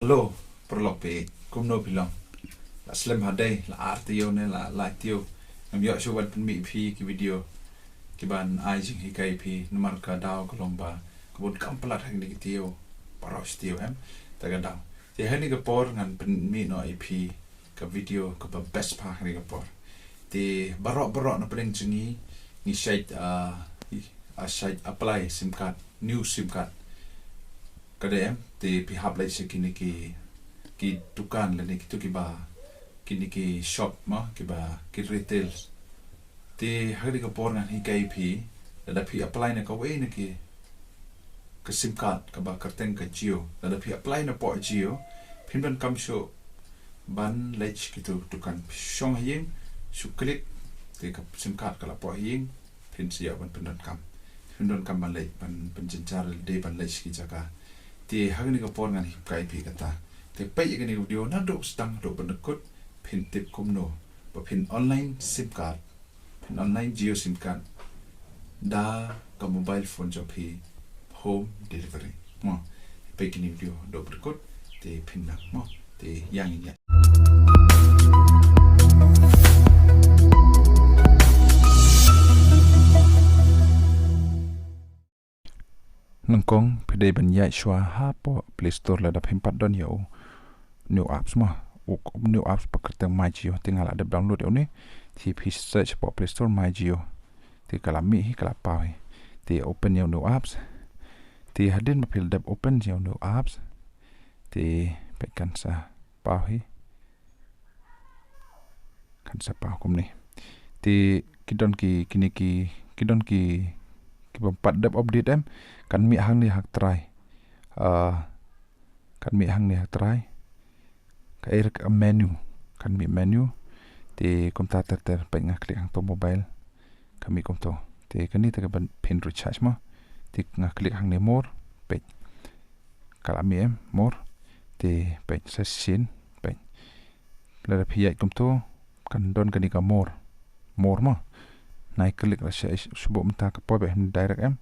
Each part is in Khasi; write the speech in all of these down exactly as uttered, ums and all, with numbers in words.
Hello, paralok phi, kumno phi long? La slem hadei, la ar taïew ne la lai taïew? Ngam ïoh shuh ban pynmih phi ki video kiban ai jinghikai phi, namar ka daw ka long ba ka bun kam palat ha kine ki taïew, baroh shi taïew em, ta ka daw. Te ha kane ka por ngan pynmih noh ïa phi ka video kaba best bha ha kane ka por. Te baroh baroh na pdeng jong ngi, ngi shait, ah, ah, shait apply sim card, new sim card. Ka dei em, te phi hap leit sha kine ki, ki dukan lane kito kiba, kine ki shop mo, kiba, ki retail. Te ha kane ka por ngan hikai phi, lada phi apply na kawei na ki, ka sim card kaba kyrteng ka Jio. Lada phi apply na poh Jio, phim donkam shuh ban leit sha kito dukan. Phi shong ha ïing, shu click, te ka sim card ka la poh ha ïing, phin sa ïoh ban pyndonkam. Phim donkam ban leit, ban pynjynjar lade ban leit sha ki jaka. Te ha kane ka por ngan hikai phi kata. Te peit ïa kane ka video naduh sdang haduh ban da kut, phin tip kumno ba phin online sim card, phin online Jio sim card da ka mobile phone jong phi, home delivery mo. Peit kane ka video haduh ban da kut, te phin nang mo. Te ïa ngin ïa Nyngkong phi dei ban ïaid shuwa hapoh Play Store lada phim pat don ïa u new apps mo. U, u new apps ba kyrteng My Jio, te nga la dep download ïa une. Te phi search hapoh Play Store My Jio. Te ka la mih hi, ka la paw hi. Te open ïa u new apps. Te hadien ba phi la dep open ïa u new apps, te peit kan sa paw hi. Kan sa paw kumne. Te ki don ki, kine ki, ki don ki, ki bym pat dep update em, kan mih hangne ha ka trai. Ah, kan mih hangne ha ka trai. Kaei ruh ka menu, kan mih menu. Te kumta ter ter, peit nga click hangto mobile, ka mih kumto. Te kane te kaban phin recharge mo. Te nga click hangne more, peit. Ka la mih em, more. Te peit sa shisien, peit. Lada phi ïaid kumto, kan don kane ka more. More mo. Nai click la sha, shu buh mynta ka poi beit hangne direct em.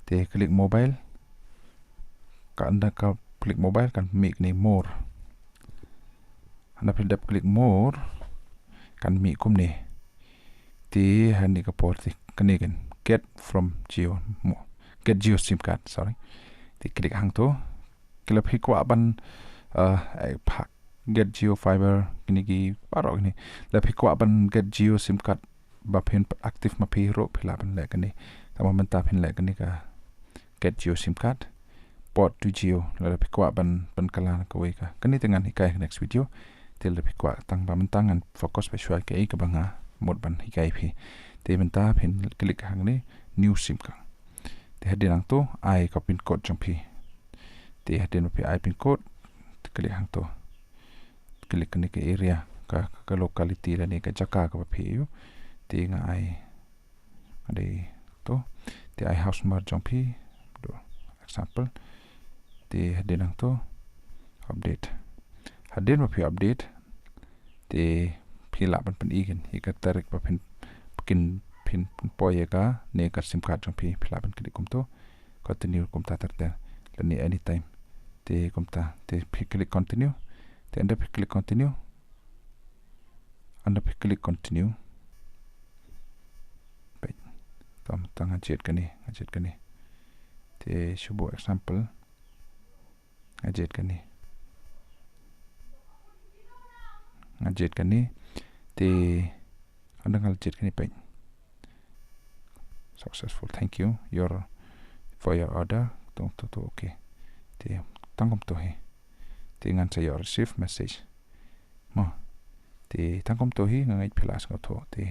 Te click mobile. Ka ynda ka click mobile kan mih kane more. Hynda phi dep click more, kan mih kumne. Te ha kane ka por te kane kan get from Jio mo. Get Jio sim card, sorry. Te click hangto. Ki la phi kwah ban, eh, eh, pha-, get Jio fiber, kine ki baroh kine. La phi kwah ban get Jio sim card ba phin active ma phi ruh, phi lah ban leh kane. Tang ba mynta phin leh kane ka get Jio sim card. Port to Jio, lada phi kwah ban, ban kylla kawei ka. Kane te ngan hikai ha next video. Te lada phi kwah, tang ba mynta ngan focus beit shuwa kaei kaba nga mut ban hikai phi. Te mynta phin click hangne new sim card. Te hadien hangto ai ka pin code jong phi. Te hadien ba phi ai pin code, te click hangto. Click kane ka area, ka, ka locality lane ka jaka kaba phi ïoh. Te nga ai, nga dei to. Te ai house number jong phi, do example. Te hadien hangto update. Hadien ba phi update, te phi lah ban pyni kane ïa ka tarik ba phin, phin, phin, phin poi ïa kane ka sim card jong phi, phi lah ban click kumto. Continue kumta ter ter. Lane anytime. Te kumta, te phi click continue. Te ynda phi click continue. Ynda phi click continue. Peit. Tang, tang nga jied kane, nga jied kane. Te shu buh example. Nga jied kane. Nga jied kane. Te ynda nga jied kane, peit. Successful. Thank you. Your, for your order. To, to, to, okay. Te tang kumto hi. Te ngan sa ïoh receive message. Mo. Te tang kumto hi, nga ngeit phi la sngewthuh. Te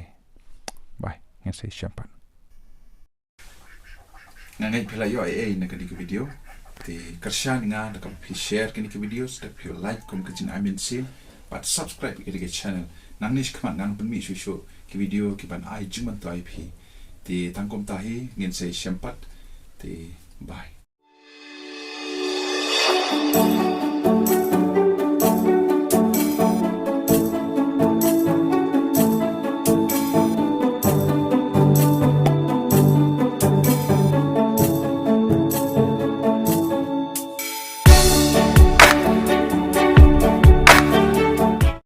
bye. Ngin sa ïashem pat. Nga ngeit phi la ïoh ei ei na kane ka video. Te kyrshan ïa nga da kaba phi share kine ki videos, da phi like kum ka jingai mynsiem, bad subscribe ïa kane ka channel. Nangne shakhmat ngan pynmih shuh shuh ki video kiban ai jingmyntoi ïa phi. Te tang kumta hi, ngin sa ïashem pat. Te bye.